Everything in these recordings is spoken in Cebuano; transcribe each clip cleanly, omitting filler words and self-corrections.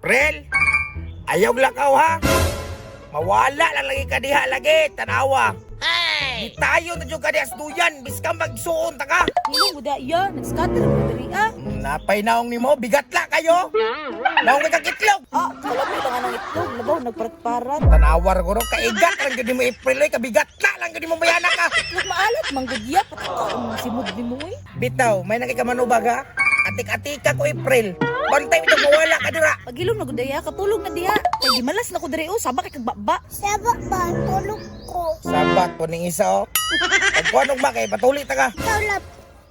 April, ayaw lakaw ha. Mawala lang lagi ka diha lagi, tanawa. Di tayo na ka diha sa duyan, biska magsuon ta ka. Ngilong mo da iya, nag-scatter mo diri ah. Napay naong nimo, bigat la kayo. Naong ka kitlog. Ah, wala mo lang anong itlog, labaw nagparat-parat. Tanawar ko ro, kaigat lang gyud nimo April oy, kabigat la lang gyud nimo bayana ka. Itlog maalat manggod ya, patakaon mo simod nimo oy. Bitaw, may nakikamano ba? Atik-atika ko April. Bantay ito mawala ka dira. Pagilom na gud iya, katulog na diha. Kay gimalas na ko diri oh, saba kay kagbaba. Sabak ba? Tulog ko. Sabat po ning isa oh. Pagkuanog ba kay patuli ta ka. Tulog.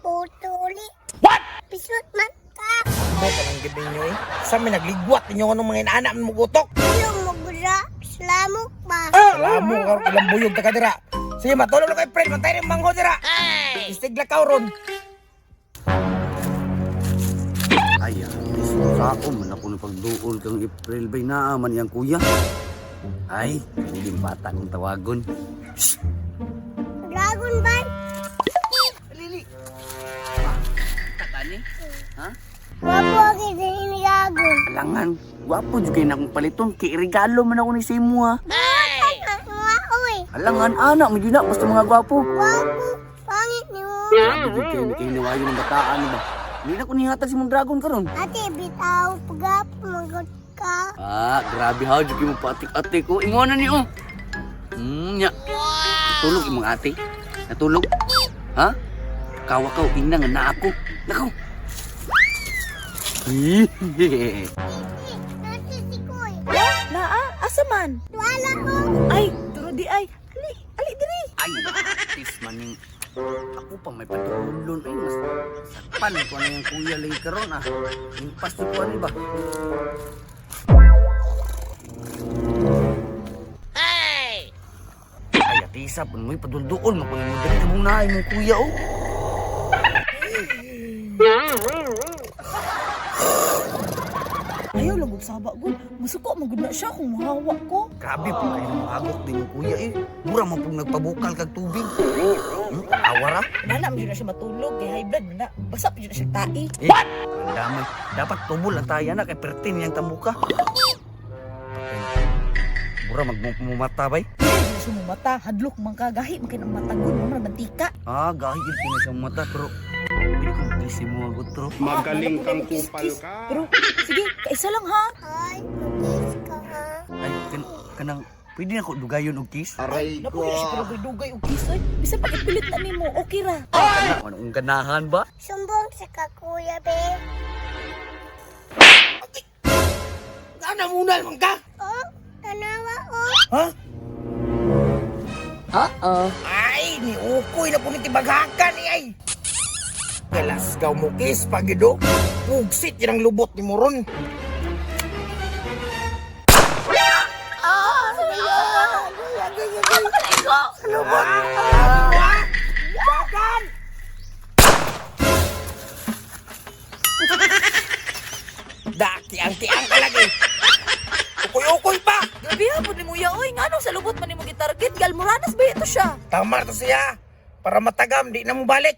Putuli. What? Pisot man ka. Mo ka lang gid ninyo eh. Sa may nagligwat ninyo anong mga inaanak mo gutok. Tulog mo gura. Slamok ba? Salamo ka ilang buyog ta ka dira. Sige, matulog na kay April, bantay rin mangho dira. Istigla ka ron. Ay, sa ako man ako na pagduol kang April bay naa man yang kuya. Ay, hindi bata kong tawagon. Dragon ba? Lili. Takani? Ha? Wapo ang dragon. Alangan, gwapo jud kay na akong paliton kay regalo man ako ni sa imo ha. Nga oy. Alangan ana mo jud na basta mga gwapo. Wapo. Pangit ni mo. Grabe jud kay ni kay niwayo ng bataan ba. Hindi na ko nihatag si mong dragon karon. Ate, bitaw. Pagap, magot ka. Ah, grabe ha, jud kay mo paatik-atik ko. Imo na ni oh. Nya. Natulog imong ate. Natulog. Ha? Kawa ka ina nga na ako. Nakaw. Nasi si Koy. Naa, asa man? Wala ko. Ay, turo di ay. Ali, ali diri. Ay, tis maning ako pa may patulon ay mas sakpan ko na yung kuya lagi karon ah. Impas ko ani ba? Ay! Ay, atisa pun mo'y padulduol mo kung mo diri kabung naay mong kuya oh. Ayaw lang og saba gud. Musuko man gud na siya kung mahawa ko. Grabe po kayo mahagok din yung kuya eh. Mura man pong nagpabukal kag tubig. Awa ra. Nana man jud na siya matulog kay high blood man na. Basa pa jud na siya tai. Eh, What? Ang damay. Dapat tubol ang tayo na kay pertin niyang tambuka. Mura magmumata bay. Dili jud na siya mumata, hadlok man ka gahi man kay ng mata gud, mo man mantika. Ah, gahi yun kina siyang mata pero pwede ko mag-kiss mo ang gutro. Magaling Ah, kang kiss, kupal kiss. ka. Pero sige, kaisa lang ha. Ay, mag-kiss ka ha. Ay, kanang pwede na ko dugayon og kiss? Aray Naku, na siya pero dugay og kiss oy. Bisan pag ipilit na nimo, okay ra. Kana, anong ganahan ba? Sumbong sa kakuya, be. Ana muna man ka. Oh, tanawa oh. Ha? Oo. Ay, ni Ukoy na po ni tibaghakan ni ay. Galasgaw mo kis pagido. Pugsit yan ang lubot ni Moron. Lubot! Ah! Dagan! Daki ang tiang ka lagi. Ukoy-ukoy pa! Grabe ha, pud nimo ya oy, ngano sa lubot man nimo gitarget? Galmoranas ba ito siya? Tama na to siya. Para matagam, di na mo balik.